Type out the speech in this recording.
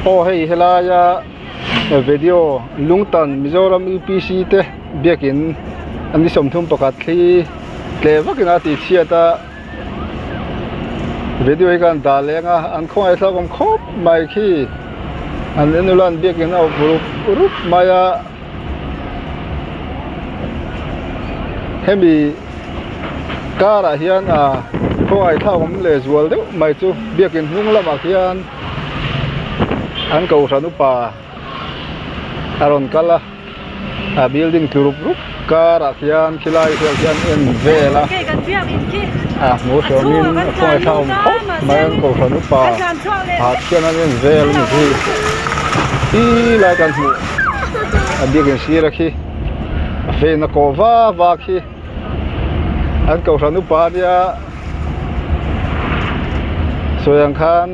Aw hei helaia video Lungtan Mizoram UPC te biakin a ni 31 thli tleh vakin a tih chhiat a video hi khan dah leng a an khawngaih thlak awm khawp mai khi an en ula an biakin a awp rup rup mai a hemi car ah hian ah khawngaih thlak awm leh zual deuh mai chu biakin hnung lamah khian an kohhran upa a rawn kal a a building tlu rup rup car ah khian khilai vel khi an en vel a a hmuh hreawmin a khawngaih thlak awm khawp mai an kohhran upa ah khian an en vel a ni hi ti lai kan hmuh a biakin sir a khi a fein a kawh va va khi an kohhran upa ania sawi ang khan.